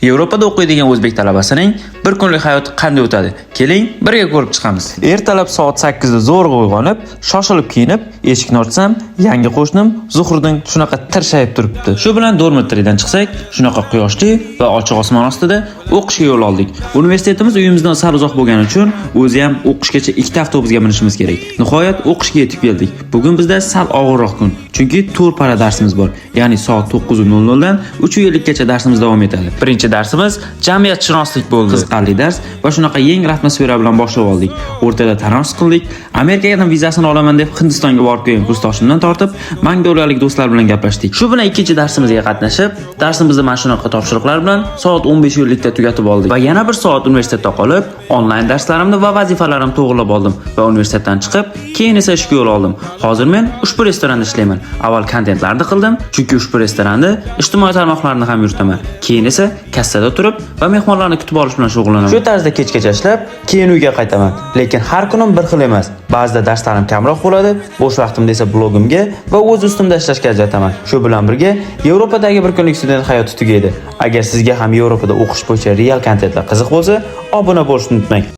Yevropada o'qiydigan o'zbek talabasining bir kunlik hayoti qanday o'tadi? Keling, birga ko'rib chiqamiz. Ertalab soat 8 da zo'rg'a uyg'onib, shoshilib kiyinib, eshikni ochsam, yangi qo'shnim Zuhriddin shunaqa tirshayib turibdi. Shu bilan dormitoriydan chiqsak, shunaqa quyoshli va ochiq osmon ostida o'qishga yo'l oldik. Universitetimiz uyimizdan sal uzoq bo'lgani uchun o'zi ham o'qishgacha ikkita avtobusga minishimiz kerak. Nihoyat o'qishga yetib keldik. Bugun bizda sal og'irroq kun, chunki 4 para darsimiz bor. Ya'ni soat 9:00 dan 3:50 gacha darsimiz davom etadi. Birinchi darsimiz jamiyatshunoslik bo'ldi. Qiziqarli dars va shunaqa yengil atmosfera bilan boshlab oldik. O'rtada tanaffus qildik. Amerikadan vizasini olaman deb Hindistonga borib kelgan kursdoshimdan tortib, mongoliyalik do'stlar bilan gaplashdik. Shu bilan ikkinchi darsimizga qatnashib, darsimizni mana shunaqa topshiriqlar bilan soat 15:50 da tugatib oldik. Va yana bir soat universitetda qolib, onlayn darslarimni va vazifalarimni to'g'rilab oldim va universitetdan chiqib, keyin esa ishga yo'l oldim. Hozir men ushbu restoranda ishlayman. Avval kontentlarni qildim, chunki ushbu restoranda ijtimoiy tarmoqlarni ham yuritaman. Keyin esa kassada turib va mehmonlarni kutib olish bilan shug'ullanaman. Shu tarzda kechgacha ishlab, keyin uyga qaytaman. Lekin har kunim bir xil emas. Ba'zida darslarim kamroq bo'ladi, bo'sh vaqtimda esa blogimga va o'z ustimda ishlashga ajrataman. Shu bilan birga Yevropadagi bir kunlik student hayoti tugaydi. Agar sizga ham Yevropada o'qish bo'yicha real kontentlar qiziq bo'lsa, obuna bo'lishni unutmang.